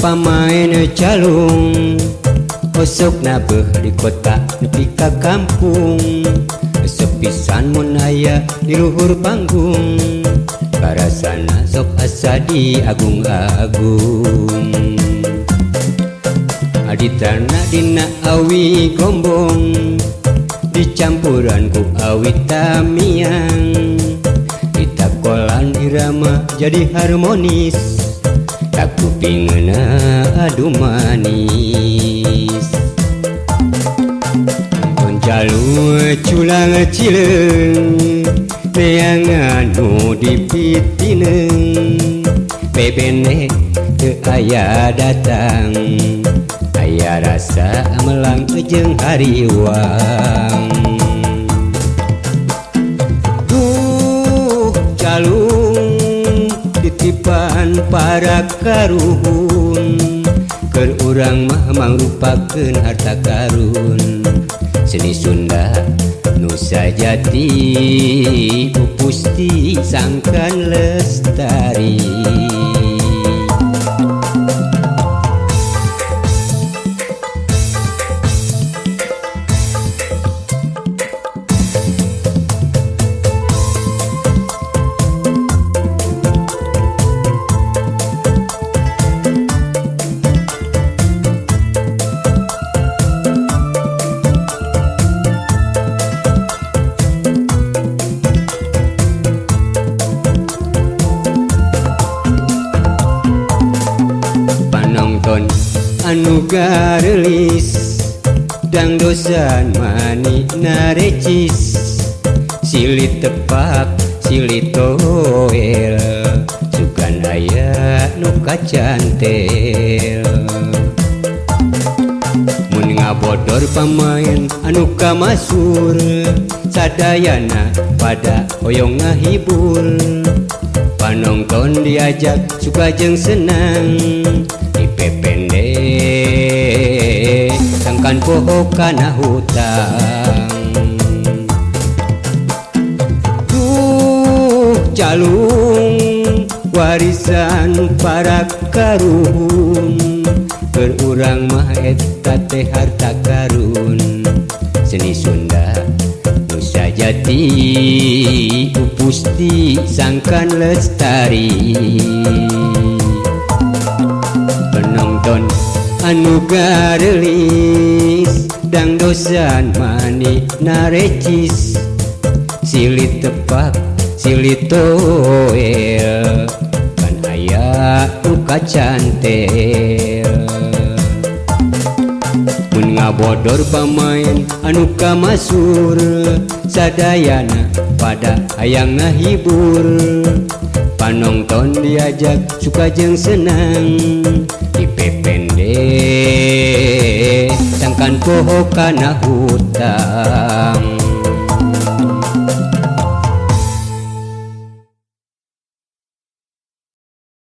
Pamain calung osok nabeuh di kota nepi ka kampung. Sepisan mun aya di luhur panggung, karasana sok asa diagung-agung. Aditana dina awi gombong, dicampuran ku awi tamiang. Ditakolan irama jadi harmonis, kakupingna adu manis. Nonton calung culang cileung, neangan nu dipitineung. Bebene teu aya datang, aya rasa amelang jeung hariwang. Duh calung titipan para karuhun, keur urang mah mangrupakeun harta karun. Seni Sunda nu sajati pusti sangkan lestari. Panonton anu gareulis, dangdosan mani narecis. Silih tepak silih toel, sugan aya nu kacantel. Mun ngabodor pamain anu kamasur, sadayana pada hoyong ngahibur. Panonton diajak suka jeung senang, dipepende sangkan poho kana hutang. Duh calung warisan para karuhun, keur urang mah eta teh harta karun. Seni Sunda nu sajati pusti sangkan lestari. Penonton anu gareulis, dangdosan mani narecis. Silih tepak silih toel, kan aya nu kacantel. Mun ngabodor pamain anu kamasur, sadayana pada hayang ngahibur. Panonton diajak suka jeung senang, dipepende sangkan poho kana hutang.